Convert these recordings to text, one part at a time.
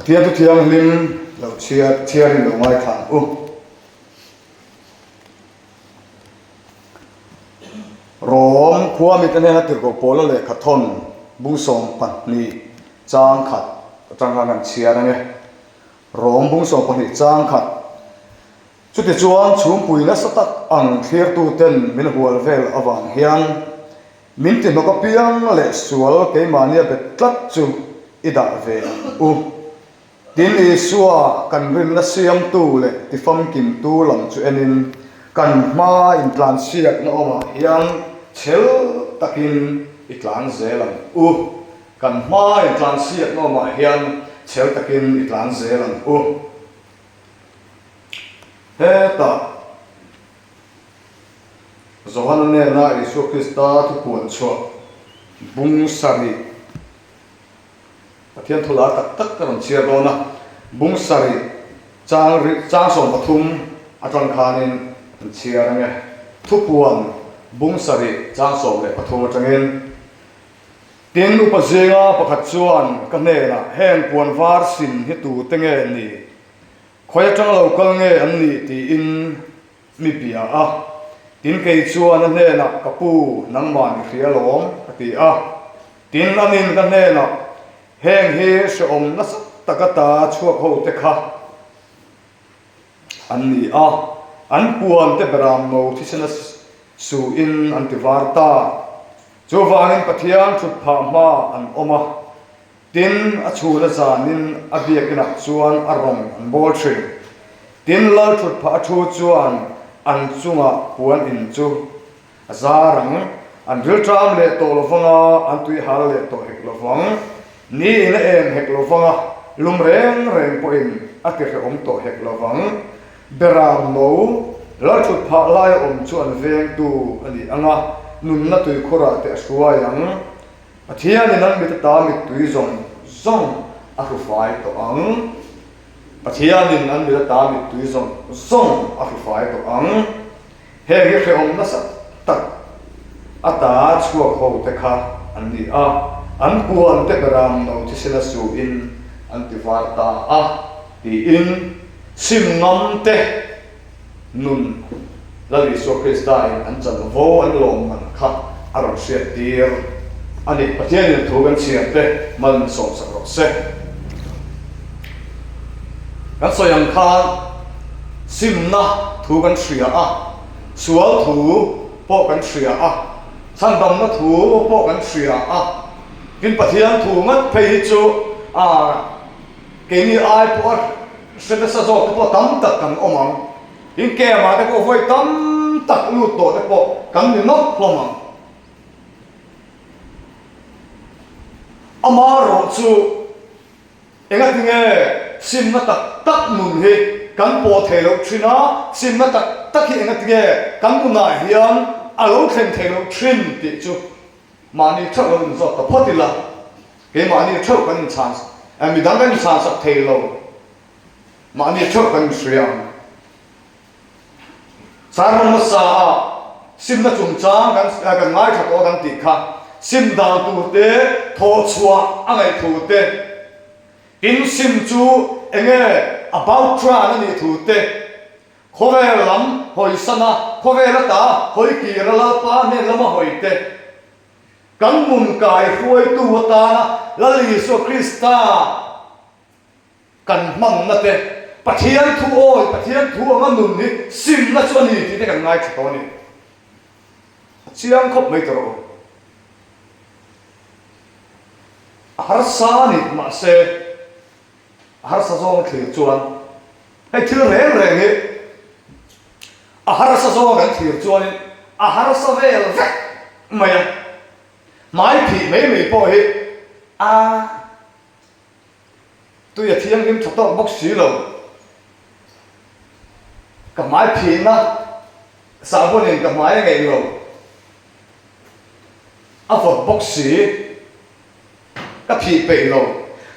Pathian thu thianghlim lo chhiar chhiarin lo ngaithla ang u. Rom khua mite hnena tirhkoh Paula lehkha thawn bung 12 chang khat atang khan kan chhiar ang e. Rom bung 12 chang khat. Chutichuan chhumpui nasa tak ang thlirtuten min hual vel avang hian min ti hnawk apiang leh sual keimahnia bet tlat chu i dah ve ang u. Tin, Isua kan rinna siamtu leh tifamkimtu lam chu enin kan hma intlansiakna awmah hian chhel takin i tlan zel ang u. Kan hma intlansiakna awmah hian chhel takin i tlan zel ang u. Hetah Johana nena Isua Krista thupuan chhuah bung sarih, Pathian thu lar tak tak ka rawn chhiar dawn a, bung sarih chang ri chang 13 atang khanin an chhiar ang e. Thupuan bung sarih chang 13 atangin, Tin, upa zinga pakhat chuan ka hnenah, Heng puan var sin hi tute nge ni? Khawi atanga lo kal nge an nih? tiin mi bia a. Tin, kei chuan a hnenah, Ka pu, nangmah i hria lawm, ka ti a. Tin, anin ka hnenah, Heng hi hrehawm nasa tak ata chhuak ho te kha an ni a, an puan te beram no thisena suin an ti var ta. Chuvangin Pathian thut phah hma an awm a, tin a chhun a zanin a biakinah chuan a rawng an bawl thin. Tin lal thut phah a thu chuan an chungah puan in chu a zar ang, an rilṭam leh tawh lo vang a, an tui hal leh tawh hek lo vang. Ni in a em hek lo vang a, lum reng reng pawhin a ti hrehawm tawh hek lo vang. Beram no, lal thut phah laia awm chu an vengtu a ni ang a, nunna tuikhurah te a hruai ang. Pathianin an mit ata mittui zawng zawng a hrufai tawh ang. Pathianin an mit ata mittui zawng zawng a hrufai tawh ang. Heng hi hrehawm nasa tak ata chhuak ho te kha an ni a, an puan te beram no thisen a suin an ti var ta a, tiin sim ngam te nun Lal Isua Krista in an chanvo an lawm man kha a rawn hriat tir a ni. Pathianin thu kan chhiar te mal min sawmsak rawh se. Kan sawi ang khan simna thu kan hria a, sual thu pawh kan hria a, chhandamna thu pawh kan hria a, tin Pathian thu ngat phei hi chu keini ai pawh a hre nasa zawk te pawh tam tak kan awm ang. Tin camp-ah te pawh vawi tam tak lut tawh te pawh kan ni nawk hlawm ang. Amaherawhchu. Engatinge simna tak tak nun hi kan pawh thei loh thin a, simna tak tak hi engatinge kan nunah hian a lo thlen thei loh thin tih chu mahni theuh lo inzawt ta phawt ila, keimahni theuh kan inchhan, midang kan inchhansak thei lo, mahni theuh kan inhria ang. Sermon hmasa ah simna chungchang kan kan ngaithla tawh a kan tih kha, sim dan tur te, thawh chhuah a ngaih thu te, tin sim chu enge about tran a nih thu te, khawvel lam hawisan a, khawvel ata hawi kir a Lalpa hnen lama hawi te, kan nun kai hruaitu atana Lal Isua Krista, Kan hmanna te, Pathian thu awi, Pathian thu anga nun hi simna chu a ni tih te kan ngaithla tawh a ni. A chiang khawp mai ta rawh u. A harsa a ni, mahse a harsa zawng thlir chuan hei thil reng reng hi a harsa zawng kan thlir chuanin a harsa vel vek mai a. Hmai phih mai mai pawh hi a. Tui a thianghlim tha tawk bawk si lo. Ka hmai phihna sahbawn-in ka hmai a ngeih lo. A vawt bawk si. Ka phih peih lo.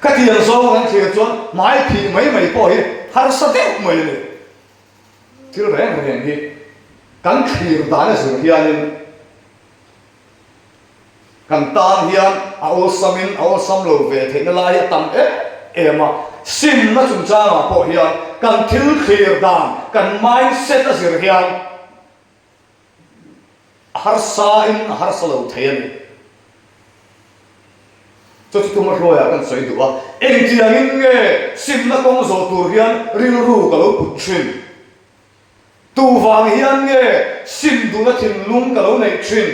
Khatiang zawng an thlir chuan hmai phih mai mai pawh hi harsa deuh mai a ni. Thil reng reng hi kan thlir dan a zir hianin Kan tan hian a awlsamin a awlsam lo ve theihna lai hi a tam em em a. Simna chungchangah pawh hian kan thil thlir dan, kan mindset a zir hian a harsa in a harsa lo thei a ni. Chu chu tuma hruaiah kan sawi duh a, engtiangin nge simna kawng zawh tur hian rilru ka lo put thin? Tu vang hian nge sim duhna thinlung ka lo neih thin?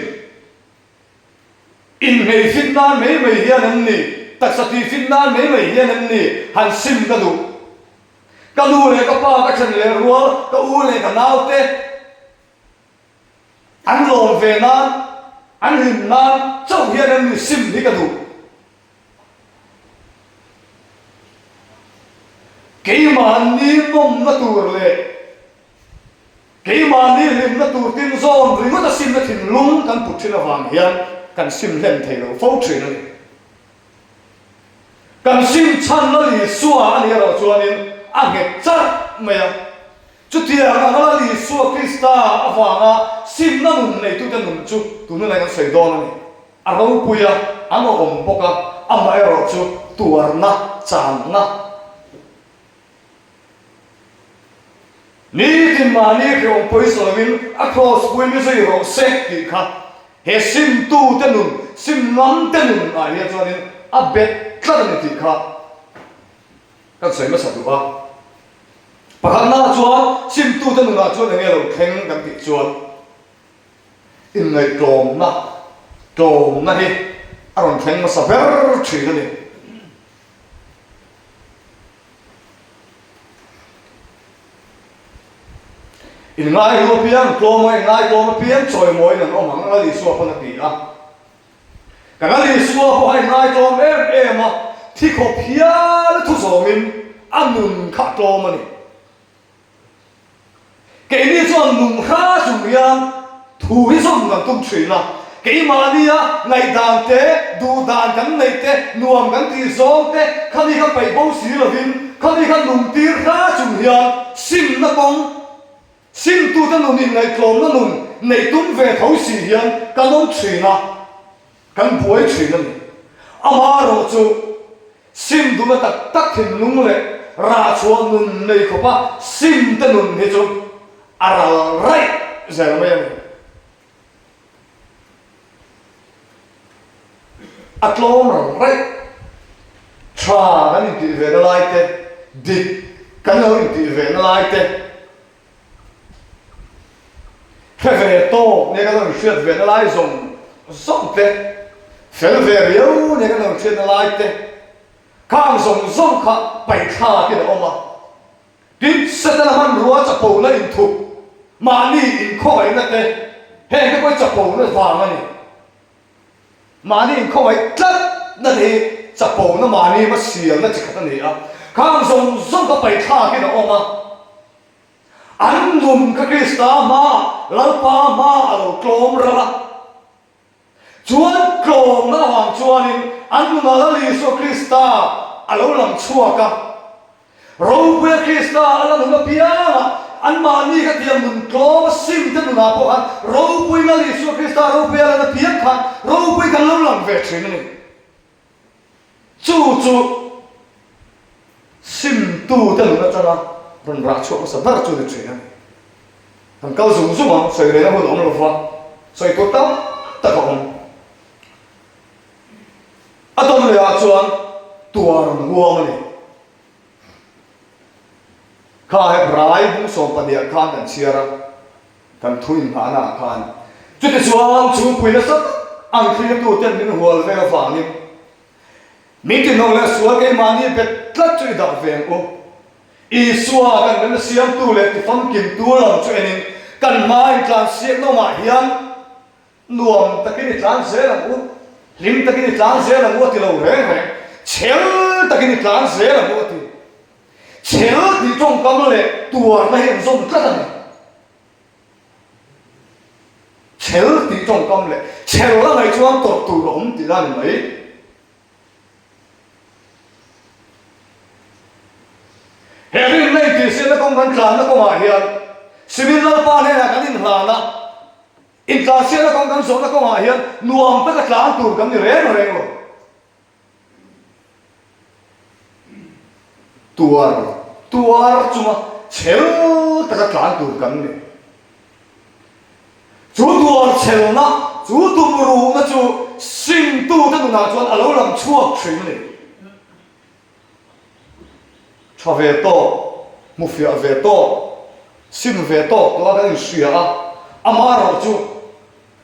Inhmei fit nan mai mai hian em ni? Taksa tih fit nan mai mai hian em ni? Han sim ka duh. Ka nu leh ka pa ka then leh rual, ka u leh ka naute an lawm ve nan, an hlim nan chauh hian em ni sim hi ka duh. Keimahni nawmna tur leh keimahni hlimna tur tin zawn ringawt a simna thinlung kan put thin avang hian kan sim hlen thei lo fo thin a ni. Kan sim chhan Lal Isua a nih erawh chuanin a nghet charh mai a. Chutiang anga Lal Isua Krista avanga simna nun neitute nun chu tunah kan sawi dawn a ni. A ropui a, an awm bawk a, amaherawhchu tuarna, channa, nitin mahni hreawm pawisa lovin a kraws pui mi zui rawh se tih kha he simtute nun, sim ngamte nun ah hian chuanin a bet tlat a ni tih kha kan sawi hmasa duh a. Pakhatnaah chuan simtute nunah chuan enge lo thleng kan tih chuan, Inngaihtlawmna, tlawmna hi a rawn thleng hmasa ber thin a ni. Inngaihlu apiang, tlawma inngaihtlawm apiang chawimawiin an awm ang, Lal Isua pawn a ti a. Kan Lal Isua pawh a inngaihtlawm em em a, thi khawp hial thu zawmin a nun kha a tlawm a ni. Keini chuan nunghra chung hian thu hi zawm kan tum thin a, keimahnia ngaihdan te, duhdan kan neih te, nuam kan tih zawng te, khami kha paih bo si lovin, khami kha nungtir hra chung hian simna kawng, simtute nun inngaihtlawmna nun neih tum ve tho si hian kan awm thin a. Kan buai thin a ni. Amaherawh chu sim duhna tak tak thinlung leh rah chhuah nun nei khawpa sim te nun hi chu a ral raih zel mai a ni. A tlawm ral raih. Tha kan intih ve na lai te, dik kan lo intih ve na lai te, Hre ve tawk nia kan rawn hriat ve na lai zawng zawng te, fel ve riau nia kan rawn hriat na lai te, khang zawng zawng kha paithlakin a awm a. Tin, Setana hmanrua chapona inthup, mahni inkhawngaihna te, heng te pawh hi chapona vang a ni. Mahni inkhawngaih tlatna te hi chapona mahni hmasialna chi khat a ni a, khang zawng zawng kha paithlakin a awm a. An nun kha Krista hmaah, Lalpa hmaah a lo tlawm ral a. Chuan tlawmna avang chuanin an nunah Lal Isua Krista a lo lang chhuak a. Ropuia Krista a la nun apiangah anmahni kha tiang nun tlawm a sim te nunah pawh khan ropui Lal Isua Krista ropui a lan apiang khan ropui kan lo lang ve thin a ni. Chu chu simtute nun atanga rawn rah chhuak hmasa ber chu ni thin a ni. Kan kal zung zung ang, sawi rehna hun a awm lo va, sawi tur tam tak a awm. A tawn lehah chuan tuar an huam a ni. Kha Hebrai bung sawmpahniah khan kan chhiar a, kan thu inngahna ah khan. Chutichuan chhungpui nasa tak ang thlirtu ten min hual vel avangin min tinawk leh sual keimahni bet tlat chu i dah ve ang u. Isua kan remna siamtu leh tifamkimtu lam chu enin kan hma intlansiakna awmah hian Nuam takin i tlan zel ang u, hlim takin i tlan zel ang u a ti lo reng reng, chhel takin i tlan zel ang u a ti. Chhel tih tawngkam leh tuarna hi an zawm tlat a ni. Chhel tih tawngkam leh chhel a ngaih chuan tawrh tur a awm tih a ni mai. He rinna intihsiamna kawng kan tlanna kawngah hian Civil Lalpa hnenah kan inhlan a, intlansiamna kawng kan zawhna kawngah hian nuam taka tlan tur kan ni reng reng lo. Tuar tuar chunga chhel taka tlan tur kan ni. Chu tuar chhelna, chu tumruhna chu simtute nunah chuan a lo lang chhuak thin a ni. Tha ve tawk, hmufiah ve tawk, sim ve tawk tura kan inhria a, amaherawh chu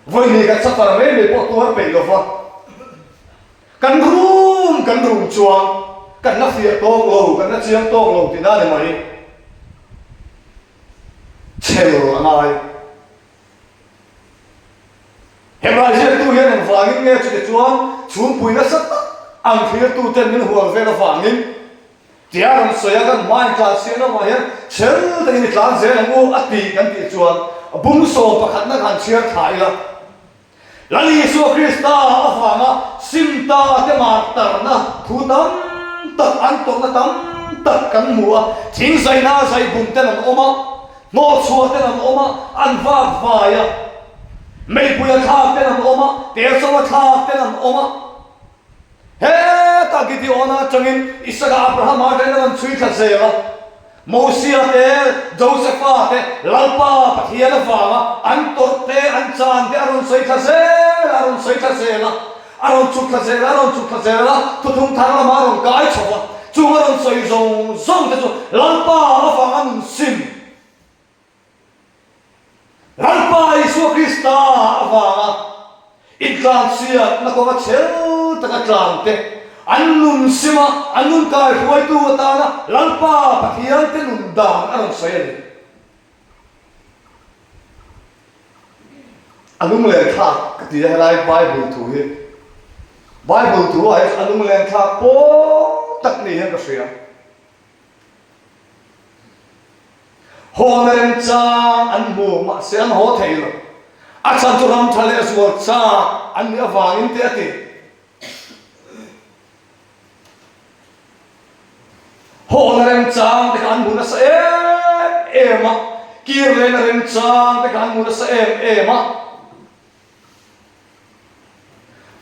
vawiin kan safar mai mai pawh tuar peih lova kan rum kan rum chuan kan la fiah tawk lo, kan la chiang tawk lo tihna a ni mai. Chhel a ngai. Hebrai ziaktu hian engvangin nge chute chuan chhungpui nasa tak ang thlirtuten min hual vel avangin tia rawn sawi a, kan hmain tlan siam lamah hian chhel takin i tlan zel ang u a ti kan tih chuan bungsawm pakhatna khan chhiar thla ila. Lal Isua Krista avanga simta te martarna thu tam tak an tawrhna tam tak kan hmu a, thingzaina zaibum ten an awm a, hnawhchhuah ten an awm a, an vak vai a, meipui a thlak ten an awm a, telso a thlak ten an awm a. Hetah Gideona atangin Isaka Abrahama atangin a rawn chhui thla zel a. Mosia te, Josefa te, Lalpa Pathian avanga an tawrh te, an chan te a rawn sawi thla zel a, a rawn sawi thla zel a, a rawn chhuk thla zel a, a rawn chhuk thla zel a, thuthlung thar lamah a rawn kai chho va. Chung a rawn sawi zawng zawng te chu Lalpa avanga nun sim. Lalpa Isua Krista avanga intlanchhiatna kawnga chhel taka tlan te, an nun sima an nun kaihruaitu atana Lalpa Pathian te nun dan a rawn sawi a ni. A lunglen thlak ka ti a helai Bible thu hi. Bible thu ah hi chuan a lunglen thlak pawl tak ni hian ka hria. Haw na remchang an hmu, mahse an haw thei lo. A chhan chu ram tha leh zual chak an nih avangin te a ti. Haw na remchang te kha an hmu nasa em em a, kir lehna remchang te kha an hmu nasa em em a.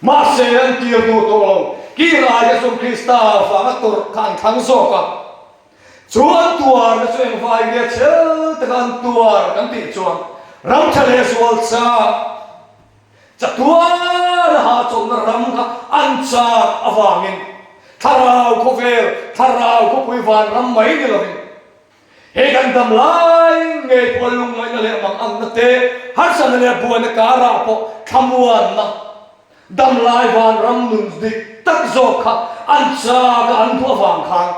Mahse, an tir duh tawh lo. Kir aia chuan Krista vanga tawrh kha an thlang zawk a. Chu an tuarna chu engvai nge chhel taka an tuar kan tih chuan ram tha leh zual chak, chatuana hahchawlhna ram kha an chak avangin thlarau khawvel, thlarau khawpui vanram mai ni lovin, He kan dam lai ngei pawh lungngaihna leh manganna te, harsatna leh buaina karah pawh thlamuanna, dam lai vanram nun dik tak zawk kha an chak a an duh avang khan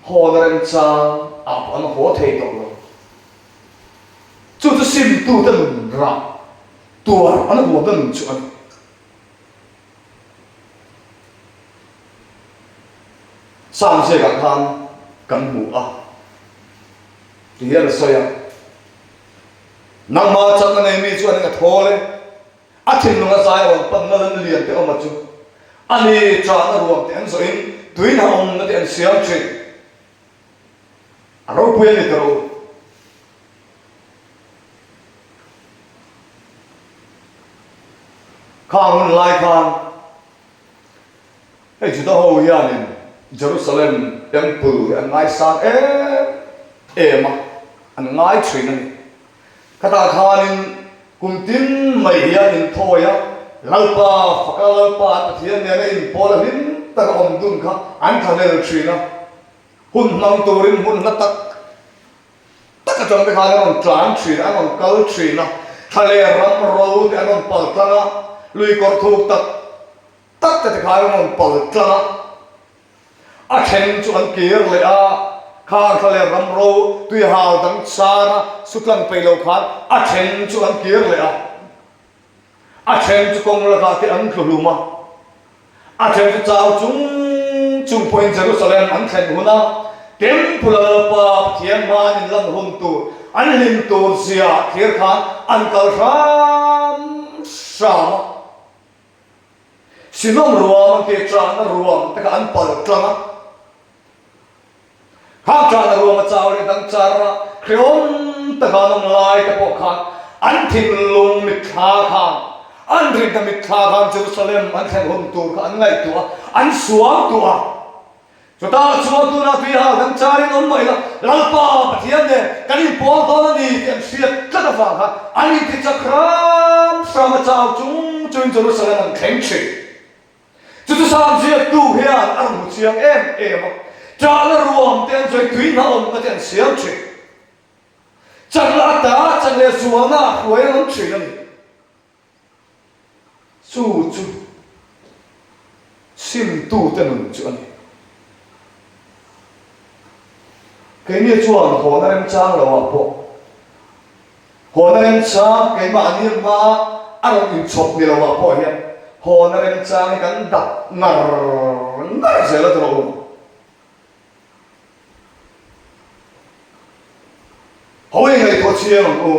hawna remchang ah pawh an haw thei tawh lo. Chu chu simtute nun rah tuar an huamna nun chu a ni. Sam ziakah khan kan hmu a, ti hian a sawi a, Nangmah chakna nei mi chuan eng a thawl e, a thinlung a zai awn panna lam lian te awm a chu, a ni chahna ruam te an zawhin tuina awmna te an siam thin. A ropui a ni ta ro. Khang hun lai khan hei Juda ho hianin Jerusalem Temple hi an ngaisang em em a, an ngai thin a ni. Khatah khanin kum tin mai hian inthawi a, Lalpa faka Lalpa an Pathian nena inpawl a hlim taka awm dun kha an thlahlel thin a. Hun hmang turin hmun hla tak tak atang te khan an rawn tlan thin a, an rawn kal thin a, thla leh ram ro te an rawn pal tlang a, lui kawr thuk tak tak te te khan an rawn pal tlang a, a then chu an kir leh a, khang thla leh ram ro tui hal dang char a, sutlang peih lo khan a then chu an kir leh a. A then chu kawng lakah te an tlu hlum a, a then chu chau chung chung pawhin Jerusalem an thlen hun a, Temple a Lalpa Pathian hmain in lan hun tur an hlim tur zia thlir khan an kal hram hram a. Sinawm ruam an tih chahna ruam te kha an pal tlang a. Khang chahna ruam a chau leh dang char a, hreawm taka an awm lai te pawh khan an thinlung mitthla khan, an rinna mitthla khan Jerusalem an thlen hun tur kha an ngaihtuah a, an suangtuah a. Chutah chuan tunah tuihal kan charin awm mai la, Lalpa Pathian nen kan inpawl dawn a ni tih an hriat tlat avang khan an intichak hram hram a chau chung chungin Jerusalem an thleng thin. Chu chu Sam ziaktu hian a rawn hmu chiang em em a, ṭahna ruam te an sawi tui hna awmna te an siam thin. Chakna ata chak leh zualna ah hruai an awm thin a ni. Chu chu simtute nun chu a ni. Keini chuan hawna remchang lo ah pawh hawna remchang keimahni hma a rawn inchhawp ni lo ah pawh hian hawna remchang hi kan dap ngar ngar zel a tawh lo. Hawi ngaihtuah chiang ang u.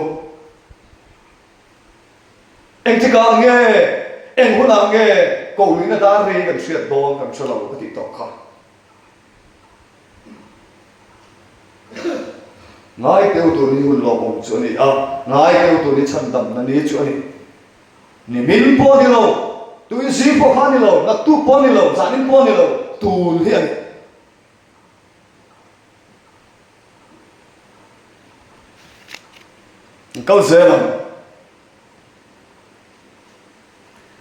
Engtikah nge, eng hunah nge kohluihna dar rei kan hriat dawn kan hre lo ka tih tawh kha. Ngaiteu tur ni hun lawmawm chu a ni a, ngaiteu tur ni chhandamna ni chu a ni. Nimin pawh a ni lo, tuin zing pawh kha a ni lo, naktuk pawh a ni lo, zanin pawh a ni lo, tun hi a ni. An kal zel ang.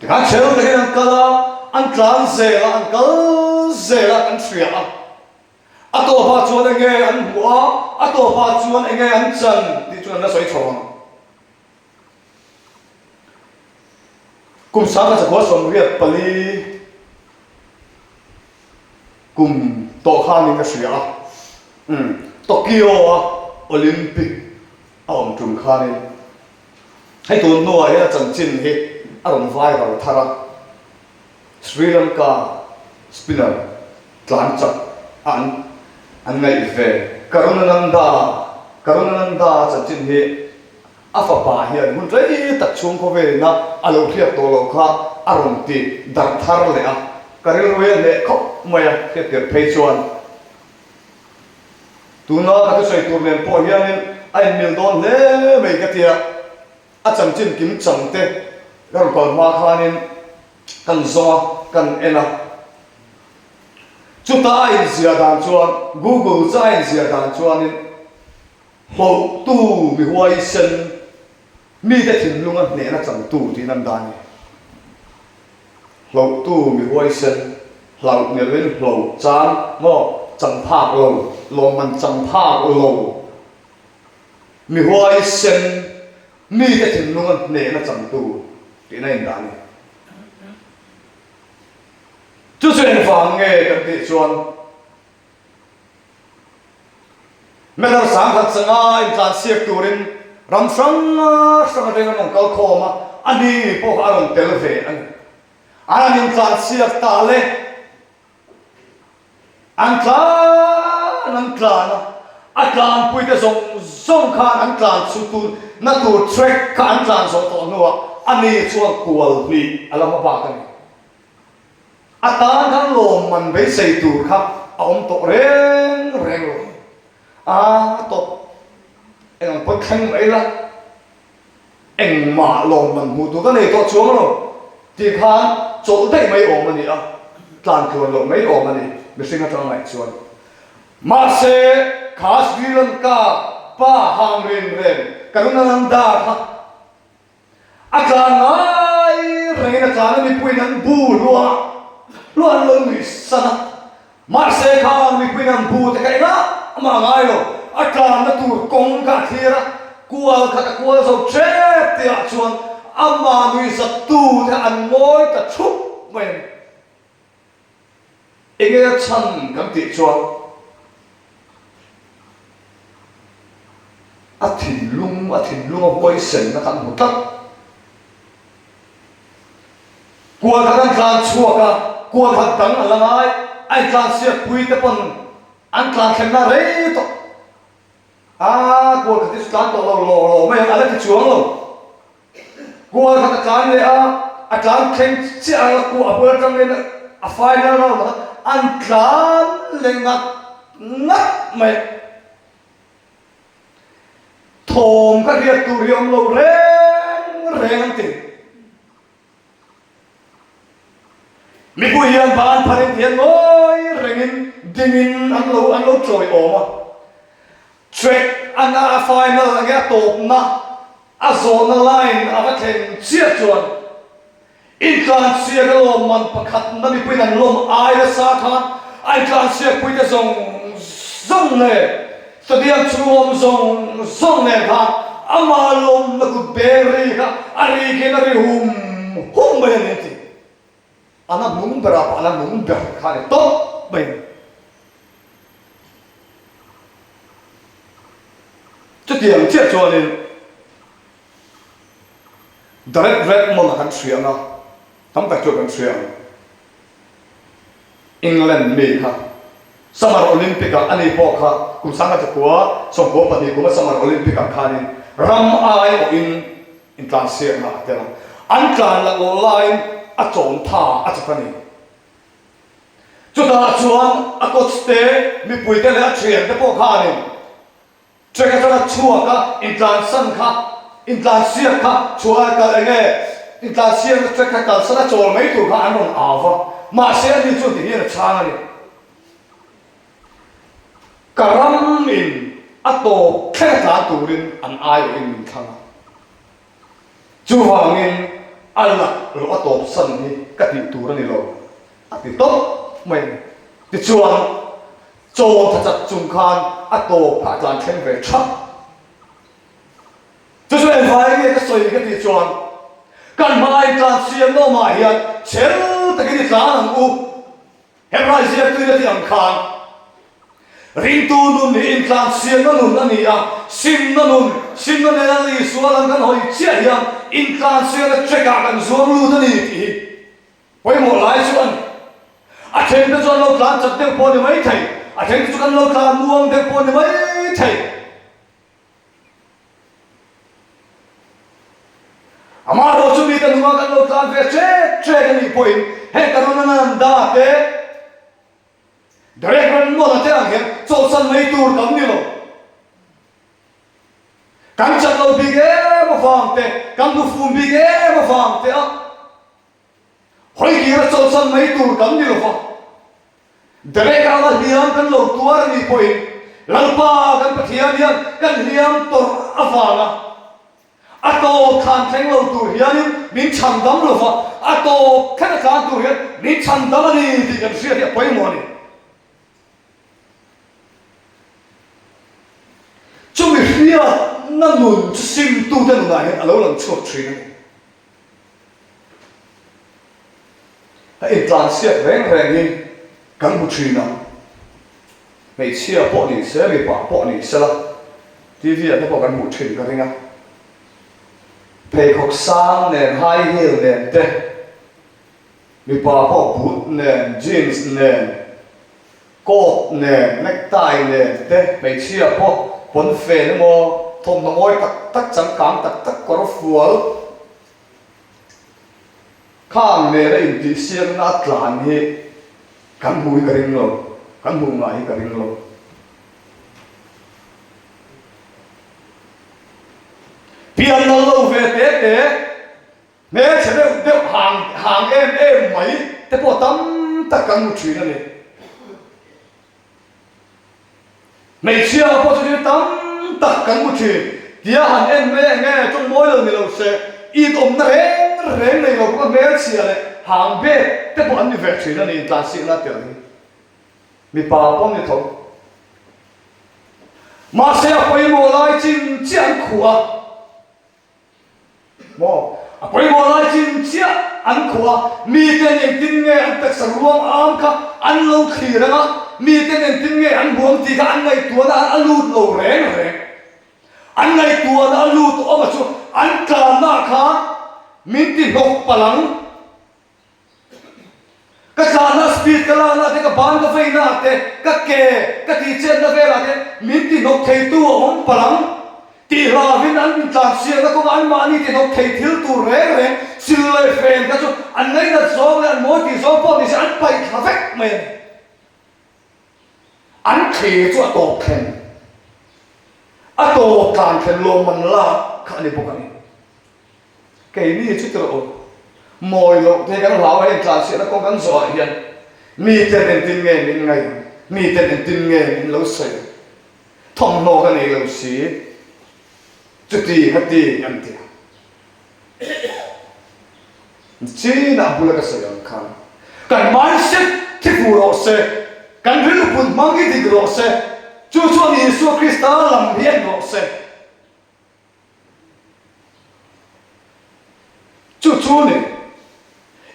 Tikhan chhel takin an kal a, an tlan zel a, an kal zel a kan hria a. A tawpah chuan enge an hmuh a, a tawpah chuan enge an chan tih chu an la sawi chho ang. Kum sangha chakua 84 kum tawh khanin ka hria a, umm Tokyo-a Olympic a awm tum khanin hei tun hnuah hian a chanchin hi a rawn viral thar a, Sri Lanka spinner tlan chak a an an ngaih ve Karunananda Karunananda chanchin hi A fapa hian hun rei tak chhung khawvelina a lo hriat tawh loh kha a rawn ti darh thar leh a, ka rilru hi a hneh khawp mai a, hriat tirh phei chuan tuna ka thusawi tur nen pawh hianin a inmil dawn hle mai ka tia, a chanchin kim chang te ka rawn kal hma khanin kan zawng a, kan en a. Chuta a inziah dan chuan Google chu a inziah dan chuanin Hlauhtu mi huaisen, mite thinlunga hnehna changtu tiin an dah a ni. Hlauhtu mi huaisen, hlauh ni lovin hlo chang maw, chang phak lo, lawmman chang phak lo, mi huaisen, mite thinlunga hnehna changtu tiin a indah a ni. Chu chu engvang nge kan tih chuan, Metal 10,000 sanga intlansiak turin ram hrang hrang atangin an rawn kal khawm a, a ni pawh kha a rawn tel ve a ni. An han intlansiak ta le, an tlan an tlan a, a tlanpuite zawng zawng khan an tlan chu tun na tur track kha an tlan zawh tawh hnuah a ni chuan kual hnih a la hma bak a ni. A tan khan lawmman beisei tur kha a awm tawh reng reng lo. A tawp eng ang pawn thleng mai la, engmah lawmman hmuh tur ka nei tawh chuang lo tih khan chawlh daih mai awm a ni a, tlan tluan loh mai awm a ni mihring atanga ngaih chuan. Mahse, kha Sri Lanka pa hang rin reng Karunananda kha A tlan ngai rengin a tlan a mipuiin an bu hluah hluah an lo nuih san a, mahse khang mipuiin an bu te kha engah mah a ngai lo, a tlanna tur kawng kha a thlir a, kual khat a kual zo tep tihah chuan amah nuihzattu te kha an ngawi ta thup mai a ni. Enge a chhan kan tih chuan a thinlung, a thinlung a huaisenna kha an hmu tlat. Kual khat an tlan chhuak a, kual khat dang a la ngai, a intlansiak pui te pawn an tlan thlenna rei tawh. A kual khat hi chu tlan tawh lo law law mai ang, a la ti chuang lo. Kual khat a tlan leh a, a tlan thleng chiah a, a bul atangin a final round ah an tlan leh ngat ngat mai. Thawm kha hriat tur hi a awm lo reng reng an ti. Mipui hian ban pharin ti hian ngawi rengin. dingin an lo an lo tawiawm a. Track anga a final enge a tawpna a zawhna line a va thlen chiah chuan intlansiak a lawmman pakhatna mipuiin an lawm ai nasa khan a intlansiakpuite zawng zawng leh stadium chhung awm zawng zawng nen khan amah lawmna kut beng ri kha a ri khian a ri hum hum mai a ni a ti. A na hnung berah pawh a la nung ber kha a ni tawp mai a ni. Chutiang chiah chuanin Derek Redmond a kan hria ang a, tam tak chu kan hria ang. England mi kha Summer Olympic ah ani pawh kha kum sangha chakua 92 kuma Summer Olympic ah khanin ram aiawhin Intlansiakna a tel a, an tlan lak loh laiin a chawm tha a chak a ni. Chutah chuan a coach te, mipui te leh a thian te pawh khanin track atanga chhuak a intlansan kha, intlansiak kha chhuah a kal enge intlansiakna track kha kalsan a chawl mai tur kha an rawn au va, mahse ani chuan ti hian a chhang a ni. Ka ram in a tawp thleng a tlan turin an aiawhin min thlang a. Chuvangin a lak loh a tawp san hi ka tih tur a ni lo, a ti tawp mai a ni. Tichuan, chaw tha chat chung khan a tawp kha a tlan thleng ve thap. Chu chu engvai nge ka sawi ka tih chuan, kan hmai tlan siam nawmah hian chel takin i tlan ang u. Hebrai ziaktuin a tih ang khan, Ringtu nun hi intlansiamna nun a ni a, simna nun, simna nena Isua lam kan hawi chiah hian intlansiamna track-ah kan zuang lut a ni tih hi pawimawh lai chu a ni. A thente chu an lo tlan chak deuh pawh a ni maithei, a thente chu kan lo tlan muang deuh pawh a ni maithei. Amaherawh chu mite nunga kan lo tlan ve ṭek ṭek a nih pawhin heng Karunananda te, Derek Ranmona te ang hian chawlhsan mai tur kan ni lo. Kan chat lo bik em avang te, kan hnufum bik em avang te a hawi kira chawlhsan mai tur kan ni lo va. Derek anga hliam kan lo tuar a nih pawhin Lalpa kan Pathian hian kan hliam tawrh avanga a tawp thlan thleng lo tur hianin min chhan dam lo va, a tawp thleng a tlan tur hian min chhan dam a ni tih kan hriat hi a pawimawh a ni. Chumi hriatna nun chu simtute nunah hian a lo lang chhuak thin a ni. A intlansiak reng reng hi kan hmu thin a, hmeichhia pawh ni se, mipa pawh ni sela, TV ah te pawh kan hmuh thin ka ring a. Pheikhawk sang nen, high heel nen te, mipa pawh boot nen, jeans nen, coat nen, necktie nen te, hmeichhia pawh pawnfen emaw, thawmhnaw mawi tak tak, changkang tak tak, kawr fual, Khang nena intihsiakna a tlan hi kan hmuh hi ka ring lo, kan hmuh ngai hi ka ring lo. Pian nal lo ve te te, hmelchhe deuh deuh hang hang em em mai te pawh tam tak kan hmu thin a ni. Hmeichhia pawh chu thil tam tak kan hmu thin. Tia han en mai eng nge tawng mawi lo ni lo se, it awmna reng reng nei lo pawh hmelchhia leh hang bek te pawh an ni ve thin a ni intlansiakna tel hi. Mipa pawh an ni tho. Mahse a pawimawh lai chin chiah an khuh a. Maw? A pawimawh lai chin chiah an khuh a, miten engtin nge an taksa ruang am kha an lo thlir ang a, miten engtin nge an huam tih kha an ngaihtuahna a lut lo reng reng. An ngaihtuahna a lut awm a chu an tlanna khan min ti hnawk palh ang. Ka tlanna speed ka lakna te, ka ban ka veina te, ka ke ka tih chetna velah te min ti hnawk theitu a awm palh ang tih hlauvin an intlansiakna kawngah anmahni ti hnawk thei thil tur reng reng sil leh fen kha chu an ngainat zawng leh an mawi tih zawng pawh nise an paih thla vek mai a ni. An thlir chu a tawp thlen, a tawp tlan thlen lawmman lak kha a ni bawk a ni. Keini chu tirh aw, mawi loh te kan hlau a, heng tlanchhiahna kawng kan zawhah hian miten engtin nge min ngaih ang? Miten engtin nge min lo sawi? Thawmhnaw ka nei lo si. Chuti khati an ti a. Chinah bula ka sawi ang khan kan mindset thi fuh rawh se, kan rilru put hmang hi dik rawh se, chu chuan Isua Krista lam hi en rawh se. Chu chu ni.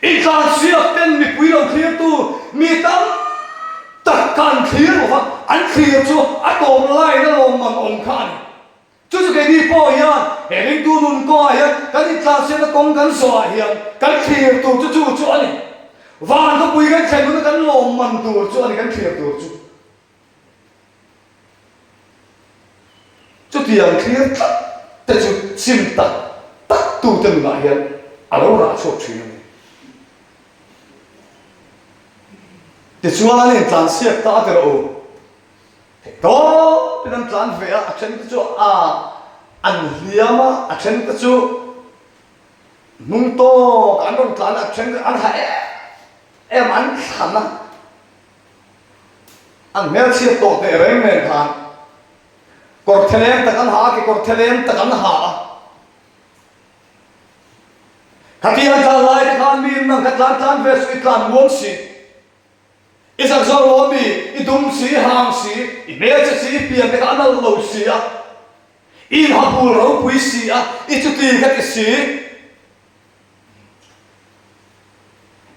Intlansiak ten mipui lo thlirtu mi tam tak kha an thlir lo va, an thlir chu a tawp laina lawmman awm kha a ni. Chu chu keini pawh hian he ringtu nun kawngah hian kan intlansiakna kawng kan zawhah hian kan thlir tur chu chu chu a ni. Van khawpui kan thlen huna kan lawmman tur chu a ni kan thlir tur chu. Chutiang thlir tlat te chu sim tak tak tute nunah hian a lo rah chhuak thin a ni. Tichuan an intlansiak ta a ti rawh u. Theih tawpin an tlan ve a, a then te chu a an hliam a, a then te chu hnung tawk an rawn tlan a, a then te an ha em em an thlan a. An hmelchhiat tawh teh reng nen khan kawr theleng tak an ha a, kekawr theleng tak an ha a. Khati an tlan lai te khan mi in nang kha tlan tlan ve suh i tlan muang si. I zak zawk lo ami, i dum si, i hang si, i hmelchhe si, i pian te kha a nalh lo si a, i inha bul ropui si a, i chuti kha ti si.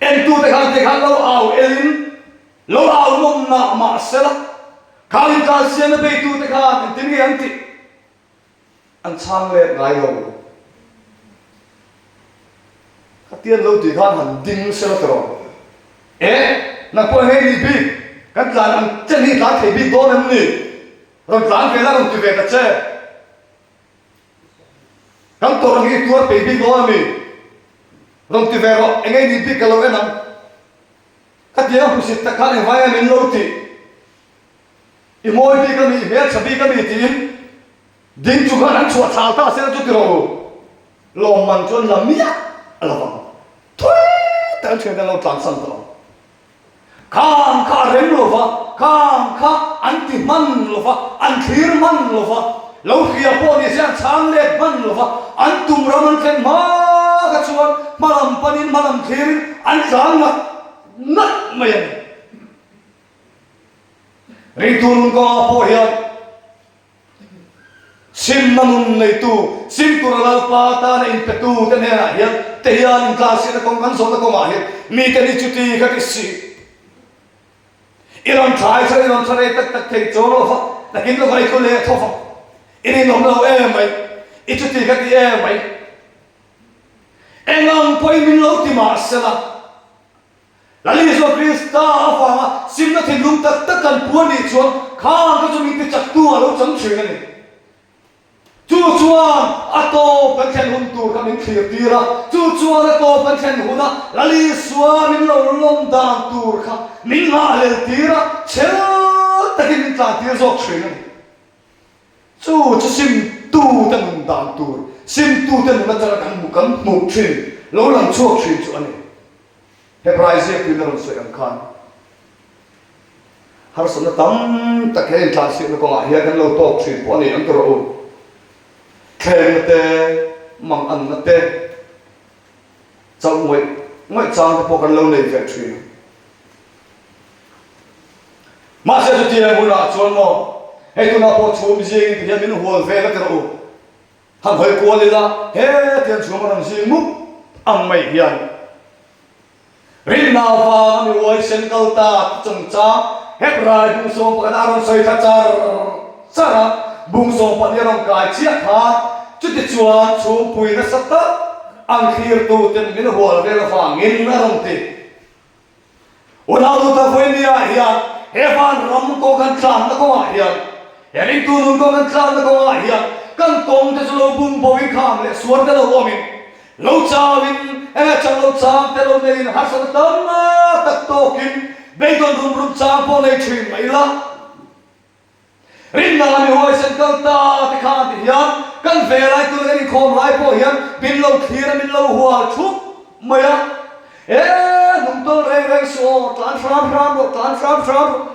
Entute khan te khan lo au elin lo au nawm nah mah sela, khang intlansiamna beitute khan engtin nge an tih? An chhang let ngai lo. Khatian lo tih khan han ding sela ti rawh. E, nang pawh engei nih bik? Kan tlan ang chen hi tlan thei bik dawn em ni? Rawn tlan ve la rawn ti ve ta che. Kan tawrh ang hi tuar peih bik dawn a mi? Rawn ti ve rawh, engei nih bik ka lo en ang. Khatiang a hmusit tak khan engvai nge min lo tih? I mawi bik a mi, i hmeltha bik a mi tiin ding chu khan an chhuah chhal ta sela chu ti rawh u. Lawmman chu an la miah a lo vang. Thui tak an thiante an lo tlansan tawh ang. Khang kha a rem lo va, khang kha an ti hman lo va, an thlir hman lo va, lo hria pawh ni se an chhang let hman lo va, an tum ram an thlen hma kha chuan hma lam panin hma lam thlirin an tlan ngat ngat mai a ni. Ringtu nun kawngah pawh hian Simna nun neitu, sim tura Lalpa tana inpetu te hnenah hian te hian intlansiahna kawng kan zawhna kawngah hian mite ni chuti kha ti si. I rawn thlai chuan i rawn thla rei tak tak thei chuang lo va, nakin lawkah i tlu leh tho va, i rinawm lo em mai, i chuti kha ti em mai. Eng ang pawhin min lo ti mah sela, Lal Isua Krista avanga simna thinlung tak tak kan pu a nih chuan khang kha chu min tichaktu a lo chang thin a ni. Chu chuan a tawp kan thlen hun tur kha min thlir tir a, chu chuan a tawp kan thlen huna Lal Isua min lo lawm dan tur kha min nghahhlel tir a, chhel takin min tlan tir zawk thin a ni. Chu chu simtute nun dan tur, simtute nun atanga kan hmuh kan hmuh thin, lo lang chhuak thin chu a ni. Hebrai ziaktuin a rawn sawi ang khan harsatna tam tak he intlansiakna kawngah hian kan lo tawk thin pawh a ni ang tawh rawh u. Thlemna te, manganna te, chauh ngawih ngawih chang te pawh kan lo nei ve thin a. Mahse chutiang hunah chuan maw, hei tunah pawh chhum zingin ti hian min hual vel a ti rawh u. Han hawi kual ila, hetiang chhum a rawn zing mup ang mai hian rinna avanga mi uaisen kal ta ti chungchang Hebrai bung sawm pakhat a rawn sawi thla char char a, bung 12 a rawn kai chiah khan chutichuan chhungpui nasa tak ang thlirtuten min hual vel avangin a rawn ti. Unau Luther Vawinia hian he vanram kawng kan tlanna kawngah hian, he ringtu nun kawng kan tlanna kawngah hian kan kawng te chu lo bum bo in kham leh suar te lo awmin, lo chauin, enge chang lo chang te lo neiin harsatna tam tak tawkin beidawn rum rum chang pawh nei thin mai ila. Rinna mi huaisen kal ta te khan ti hian kan ve lai tuna kan inkhawm lai pawh hian min lo thlir a, min lo hual thup mai a. E, hnungtawl reng reng suh aw, tlan hram hram rawh, tlan hram hram rawh.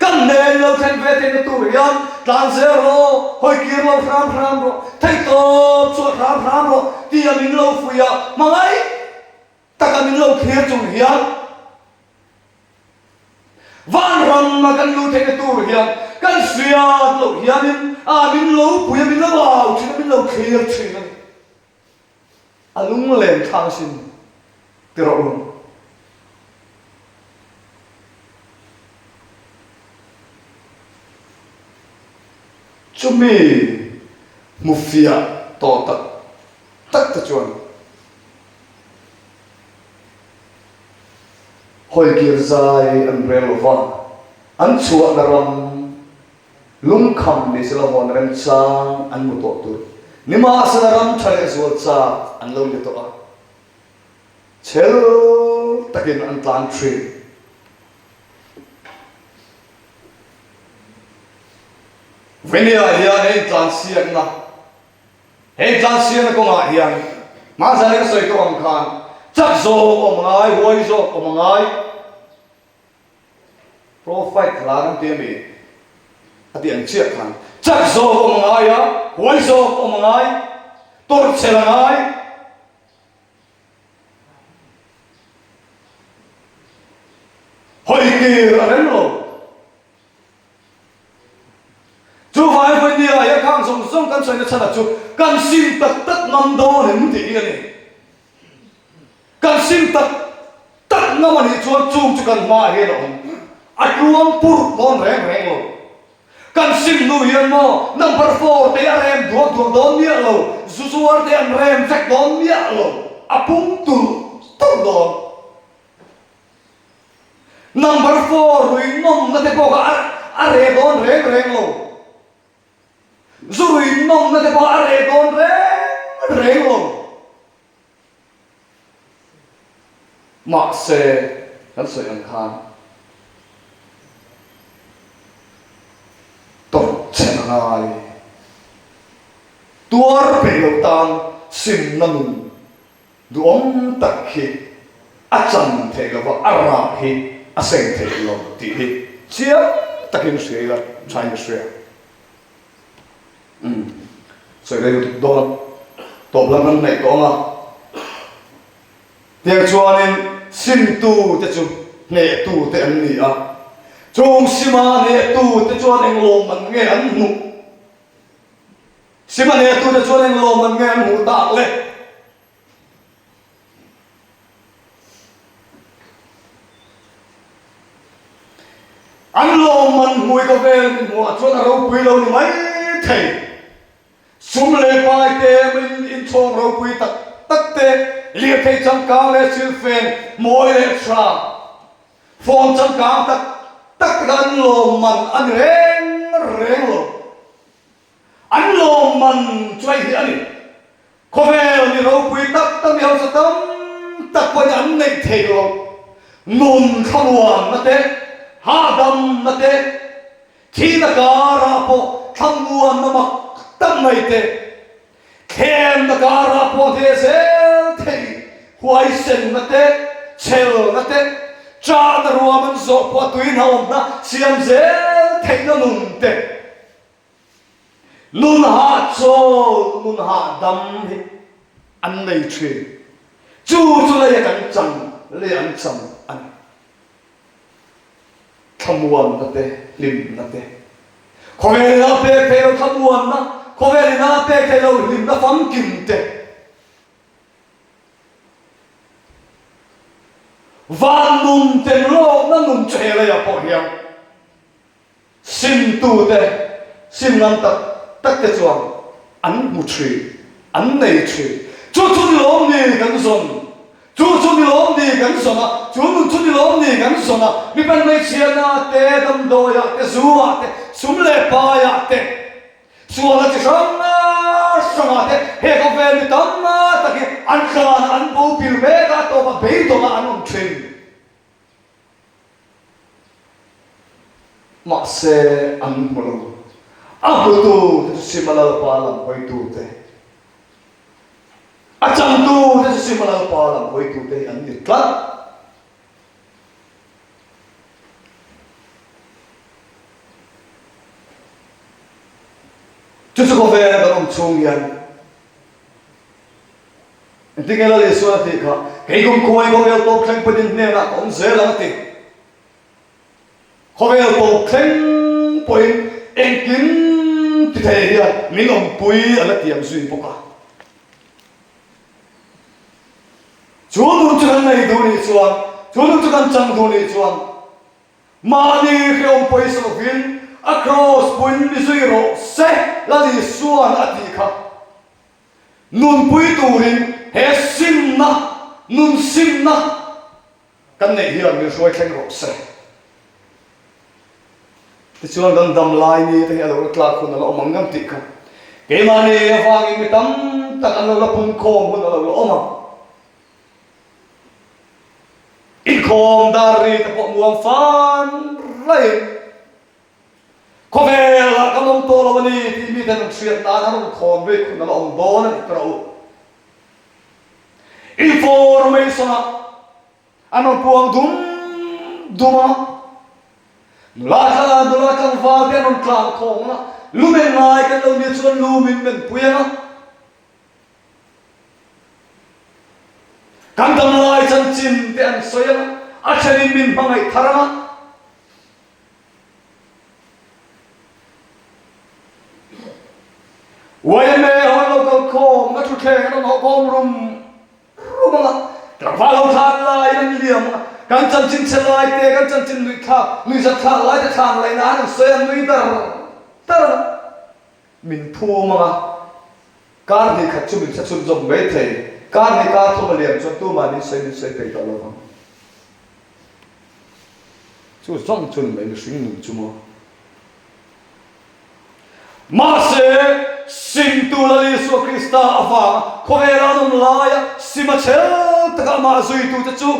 Kan hnen lo thlen ve theihna tur hian tlan zel rawh, hawi kir lo hram hram rawh, theihtawp chhuah hram hram rawh tia min lo fuih a, hmangaih taka min lo thlir chung hian vanram a kan luh theihna tur hian kan hriat loh hianin a min lo pui a, min lo au thin a, min lo thlir thin a ni. A lunglen thlak asin ti rawh u. Chumi hmufiah tawh tak tak te chuan hawikir zai an rel lo va, an chhuahna ram Lungkham ni sela hawn remchang an hmu tawh tur. Nimahsela ram tha leh zual chak an lo ni tawh a, chhel takin an tlan thin. Venia hian he intlansiakna, he intlansiakna kawngah hian hmanzan ka sawi tawh ang khan chak zawk awm a ngai, huai zawk awm a ngai. Pro fight hla kan ti a mi? A ti ang chiah khan. Chak zawk awm a ngai a, huai zawk awm a ngai, tawrh chhel a ngai. Hawi tir a rem lo. Chuvangin vawi nia hian khang zawng zawng kan sawina chhanah chu kan sim tak tak ngam dawn em tih hi a ni. Kan sim tak tak ngam a nih chuan chung chu kan hmaah hian a awm. A tluang purh dawn reng reng lo. Kan sim hnu hian maw number four te a rem duak duak dawn miah lo, zu zuar te an rem vek dawn miah lo, a pung tulh tulh dawn. Number four rui nawmna te pawh kha a reh dawn reng reng lo. Zu rui nawmna te pawh a reh dawn reng reng lo. Mahse, kan sawi ang khan tawrh chhen a ngai. Tuar peih lo tan simna nun duhawm tak hi a chan theih lo va, a rah hi a seng theih lo tih hi chiang takin hria ila thain ka hria. Umm, sawi rei lutuk dawn, tawp lam kan hnaih tawh ang a. Tiang chuanin simtu te chu hnehtu te an ni a, chung sima hnehtu te chuan eng lawmman nge an hmuh? Sima hnehtu te chuan eng lawmman nge an hmuh tak le? An lawmman hmui khawvel min hmuh ah chuan a ropui lo ni mai thei. Sum leh pai te min inchhawng ropui tak tak te, lirthei changkang leh silfen mawi leh tha, phone changkang tak tak te kha an lawmman a ni reng reng lo. An lawmman chu hei hi a ni. Khawvel mi ropui tak tak mi hausa tam tak pawhin an neih theih loh nun thlamuanna te, hahdamna te, thihna karah pawh thlamuanna mak tak mai te, thlemna karah pawh hneh zel theih huaisenna te, chhelna te, chahna ruam an zawh pawh a tuihnawmna siam zel theihna nun te. Nun hahchawl, nun hahdam hi an nei thin. Chu chu lei a kan chang, lei an chang a ni. Thlamuanna te, hlimna te. Khawvel ina pek theih lo thlamuanna, khawvel ina pek theih lo hlimna famkim te. Van nun ten lawkna nun chu he leiah pawh hian Simtute, sim ngam tak tak te chuan an hmu thin, an nei thin. Chu chu ni lawm ni kan zawn, chu chu ni lawm ni kan zawn a, chu nun chu ni lawm ni kan zawn a, mipa hmeichhiana te, damdawiah te, zuah te, sum leh paiah te, sualna chi hrang hrangah te, he khawvel mi tam tak hi an tlan a, an bo pil mek a, a tawpah beidawngah an awm thin. Mahse, an hmu lo. A hmutu te chu Sima Lalpa lam hawitu te, a changtu te chu Sima Lalpa lam hawitu te hi an ni tlat. Chu chu khawvela kan awm chhung hian engtin nge Lal Isuan a tih kha, Kei kumkhuai khawvel tawp thleng pawhin hnenah ka awm zel ang a ti. Khawvel tawp thleng pawhin engkim ti thei hian min awmpui a la tiam zui bawk a. Chu nun chu kan nei duh nih chuan, chu nun chu kan chang duh nih chuan mahni hrehawm pawisa lovin a kraws puin mi zui rawh se Lal Isuan a tih kha. Nunpui turin he simna, nun simna kan neih hian min hruai thleng rawh se. Tichuan kan dam lai ni te hi a lo la tlak hun a la awm ang ngam tih kha keimahni avangin mi tam tak an lo la pumkhawm hun a lo la awm ang. Inkhawm dar ri te pawh muang fan raiin khawvelah kan awm tawh lo a ni tih miten an hriat nan an rawn khawn rik hun a la awm dawn a ni tawh u. Information-ah an rawn puang dum dum a, nula tla nula tlangval te an rawn tlan khawm ang a, lu men ngai kan lo nih chuan lu min men pui ang a, kan damlai chanchin te an sawi ang a, a thenin min hmangaih thar ang a. Yma ho an lo kal khawm, a thutthleng an rawn hawh khawm rum rum ang a, tlangval ho thlan laiin an liam ang a, kan chanchin chhe lai te, kan chanchin nuih thlak, nuih zat thlak lai te thlan laih nan an sawi a, nui dar dar ang a, min phum ang a, kar hnih khat chu min hre chhun zawk mai thei, kar hnih kar thum a liam chuan tumah min sawi min sawi peih tawh lo vang. Chu zawng chu ni mai mihring nun chu maw. Mahse, simtu Lal Isua Krista avanga khawvela an awm laia sima chhel taka amah zuitute chu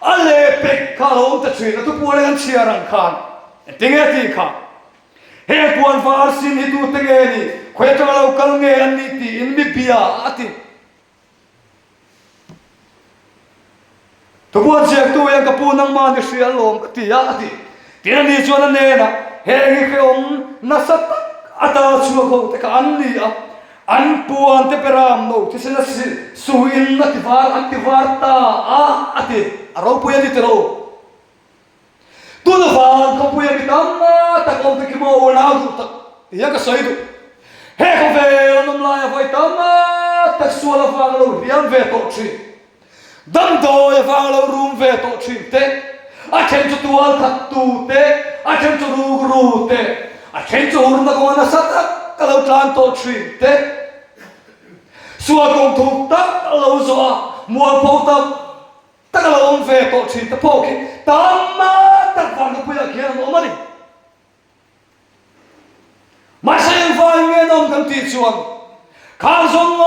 a lehpek kha a lo awm ta thin a, thupuan an chhiar ang khan engtinge tih kha he puan var sin hi tute nge ni, khawi atanga lo kal nge an nih tiin mi bia a ti. Thupuan ziaktu hian ka pu nangmah ni hria alawm ka ti a, a ti. Tin a ni chuan a hnenah, Heng hi hrehawm nasa tak ata chhuak ho te kha an ni a, an puan te beram no thisen a suin a ti var an ti var ta a, a ti. A ropui a ni tiro. Tuna van khawpui a mi tam tak awm te khi maw unau duh tak ti hian ka sawi duh. He khawvel an awm laia vawi tam tak sual avang a lo hliam ve tawh thin, damdawi avang a lo rum ve tawh thin te, a then chu tual that tu te, a then chu ruk ru te, a then chu hurna kawnga nasa tak a lo tlan tawh thin te, sual kawng thuk tak a lo zawh a, mualpho tak Tak a lo awm ve tawh thin te pawh khi tam tak vandupuiah khian an awm a ni. Mahse engvai nge an awm kan tih chuan khang zawng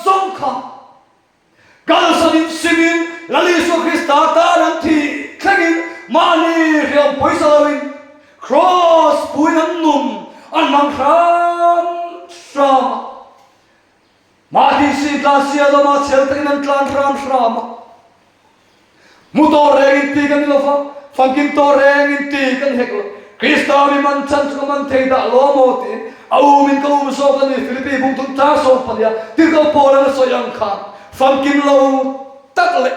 zawng kha kalsan in simin Lal Isua Krista tan an thih thlengin mahni hriam pawisa loin Kraws puiin an nun an hmang hram hram a. Mahni si tlan sia lama chhel takin an tlan hram hram a. Hmu tawh reng in ti kan ni lova, famkim tawh reng in ti kan hek lo. Krista mi man chan chu ka man thei dah lo maw tiin a um in ka um zawk a ni Philippi bungthum tlang sawm pahniha tirhkoh Paul-an a sawi ang khan famkim lo tak leh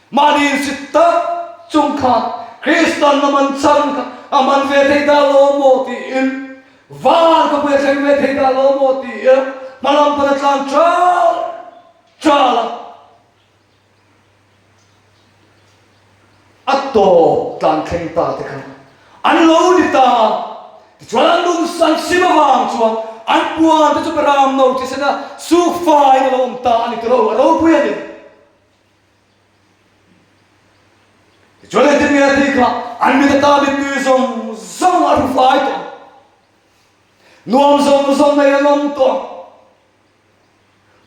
Mahni insit tak chung khan Kristan a man chang kha a man ve thei dah lo maw tiin van khawpui a thleng ve thei dah lo maw tiin hmalam pan a tlan chal chal a. A tawp tlan thleng ta te kha an lo ni ta a, tichuan an lung an sim avang chuan an puan te chu Beram no thisena suk faiin a lo awm ta a ni tiro, a ropui a ni. Tichuan engtin nge a tih kha an mit ata mittui zawng zawng a hru fai tawh ang. Nuam zawng zawng nei an awm tawh ang.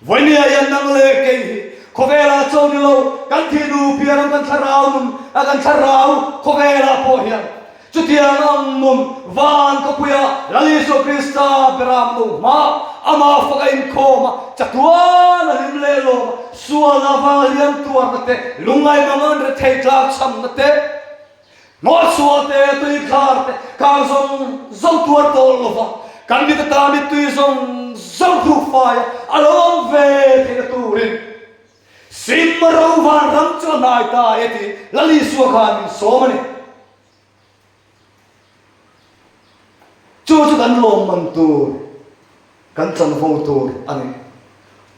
Vawinia hian nang leh kei hi khawvelah chaw ni lo kan thih nu pian ang kan thlarau nun a kan thlarau khawvelah pawh hian Chutiang ang nun van khawpuia Lal Isua Krista beram lo hma, amah fak a inkhawm a, chatuan a hlim leh lawm a, sual avanga hliam tuarna te, lungngai mangan rethei tlak chhamna te, hnawhchhuah te, tuikhar te, kang zawng zawng tuar tawh lova. Kan mit ata mittui zawng zawng hruk faia a lo awm ve theihna turin Sim ro vanram chu a hnai ta e tih Lal Isua khan min sawm a ni. Chu chu kan lawmman tur, kan chanvo tur a ni.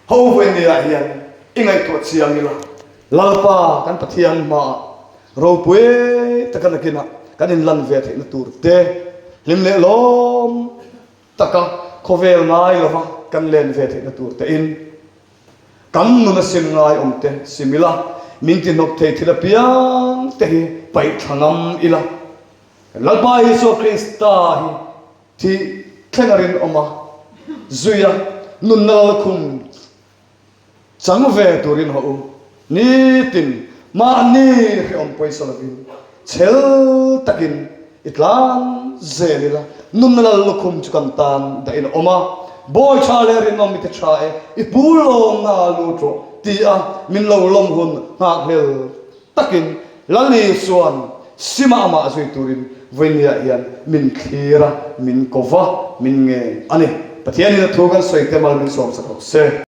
Ho vawinia hian i ngaihtuah chiang ila, Lalpa kan Pathian hmaah ropui taka nakinah kan inlan ve theihna tur te, hlim leh lawm taka khawvel ngai lova kan len ve theihna tur tein kan nun a sim ngai awm te sim ila, min tihnawk thei thil apiang te hi paih thla ngam ila. Lalpa Isua Krista hi thih thleng a rinawm a, zui a, nunna lalkhum chang ve turin haw u. Nitin mahni hrehawm pawisa lovin chhel takin i tlan zel ila, nunna lal lukhum chu kan tan dahin a awm a, Bawi tha leh rinawm i ti tha e, i pu lawmna lut rawh ti a min lo lawm hun nghakhlel takin Lali chuan Sima amah zui turin vawinia hian min thlir a, min ko va, min ngen a ni. Pathianin a thu kan sawi te mal min sawm sak rawh se.